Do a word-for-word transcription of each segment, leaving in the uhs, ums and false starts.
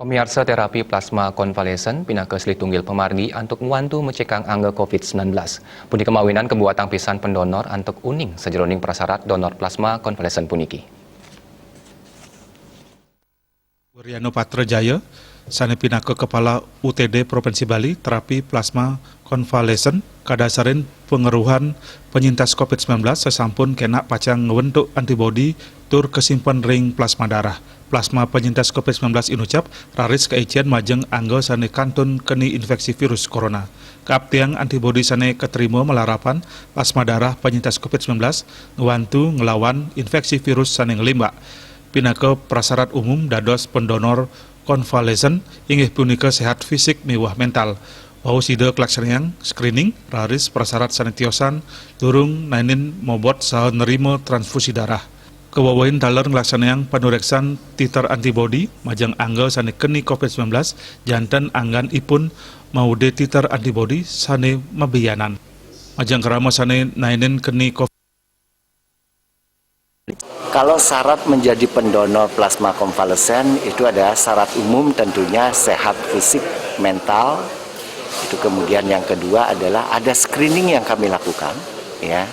Miarsa, terapi plasma konvalesen pinaka selitunggil pamargi antuk ngwantu mecekang angga covid sembilan belas. Punika mawinan kabuatang pisan pendonor antuk uning sajeroning prasarat donor plasma konvalesen puniki. Weriano Patra Jaya, sane pinaka Kepala U T D Provinsi Bali, terapi plasma konvalesen kadasarin pangeruhan penyintas covid sembilan belas sasampun kenak pacang ngwentuk antibodi tur kasimpen ring plasma darah. Plasma penyintas covid sembilan belas inucap raris kaicen majeng angga sane kantun keni infeksi virus corona. Kaaptiang antibodi sane katrima malarapan plasma darah penyintas covid sembilan belas ngwantu nglawan infeksi virus sane nglimbak. Pinaka prasarat umum dados pendonor konvalesen inggih punika sehat fisik miwah mental. Wau sida kalaksanayang screening raris prasarat sane tiosan durung naenin mobot saha nerima transfusi darah. Kawewehin taler nglaksanayang panureksan titer antibodi majeng angga sane keni covid sembilan belas janten anggan ipun maude titer antibodi sane mabianan. Majeng krama sane naenin keni covid Kalau syarat menjadi pendonor plasma konvalesen itu ada syarat umum, tentunya sehat fisik, mental. Itu kemudian yang kedua adalah ada screening yang kami lakukan, ya.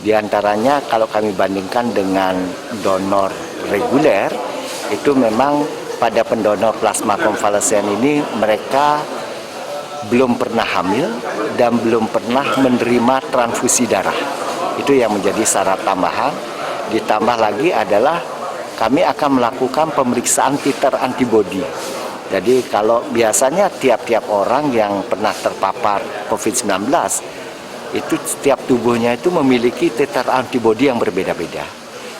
Di antaranya kalau kami bandingkan dengan donor reguler, itu memang pada pendonor plasma konvalesen ini mereka belum pernah hamil dan belum pernah menerima transfusi darah. Itu yang menjadi syarat tambahan. Ditambah lagi adalah kami akan melakukan pemeriksaan titer antibodi. Jadi kalau biasanya tiap-tiap orang yang pernah terpapar covid sembilan belas, itu setiap tubuhnya itu memiliki titer antibodi yang berbeda-beda.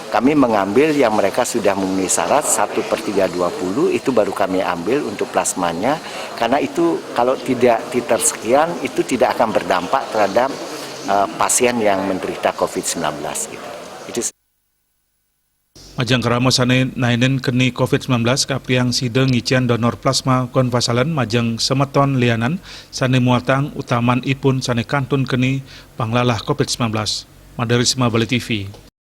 Kami mengambil yang mereka sudah memenuhi syarat satu per tiga dua puluh, itu baru kami ambil untuk plasmanya, karena itu kalau tidak titer sekian itu tidak akan berdampak terhadap uh, pasien yang menderita covid sembilan belas gitu. Itu Majeng krama sane naenin keni covid sembilan belas kaaptiang sida ngicen donor plasma konvalesen majeng semeton lianan sane muatang utaman ipun sane kantun keni panglalah covid sembilan belas. Madarisma Bali T V.